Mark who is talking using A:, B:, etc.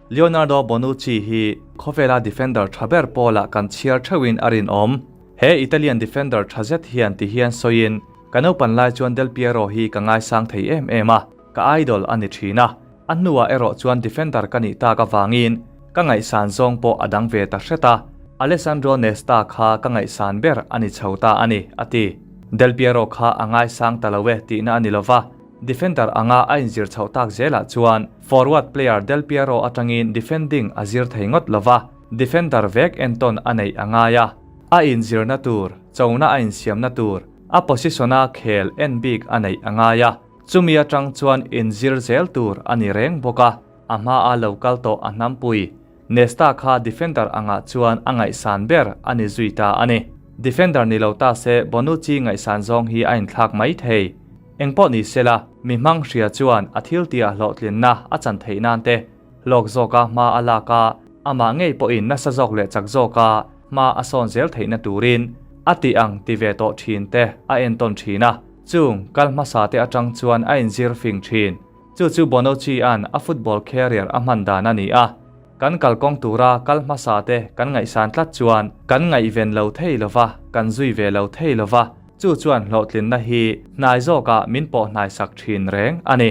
A: Leonardo Bonucci hi khawvela defender tha ber pawlah kan chhiar theuhin a rinawm. He Italian defender tha zet hian ti hian sawiin, Ka naupan lai chuan Del Piero hi ka ngaisang thei em em a, ka idol a ni thin a. A hnuah erawh chuan defender ka nih tak avangin ka ngaihsan zawng pawh a dang ve ta hret a, Alessandro Nesta kha ka ngaihsan ber a ni chho ta a ni, a ti. Del Piero kha a ngaisang ta lo e tihna a ni lova, defender anga a inzir chhoh tak zelah chuan forward player Del Piero atangin defending a zir thei ngawt lova, defender vek entawn a neih a ngai a. A inzirna tur, chona a insiamna tur, a position-a khel en bik a neih a ngai a. Chumi atang chuan inzir zel tur a ni reng bawk a, a hmaa lo kal tawh a hnampui, Nesta kha defender angah chuan a ngaihsan ber a ni zui ta a ni. Defender ni lo ta se Bonucci ngaihsan zawng hi a inthlak mai thei. Engpawh ni sela, mi hmang hria chuan a thil tia hlawhtlinna a chan theih nan te, hlawk zawka hma a lak a, amah ngei pawhin nasa zawk leh chak zawka hma a sawn zel theihna turin a tih ang ti ve tawh thin te a entawn thin a. Chung kal hmasa te atang chuan a inzir fing thin. Chu chu Bonucci-a'n a football career a hman dan a ni a. Kan kalkawng tura kal hmasa te kan ngaihsan tlat chuan kan ngaihven lo thei lo va, kan zui ve lo thei lo va, chu chuan hlawhtlinna hi hnai zawkah min pawh hnaisak thin reng a ni.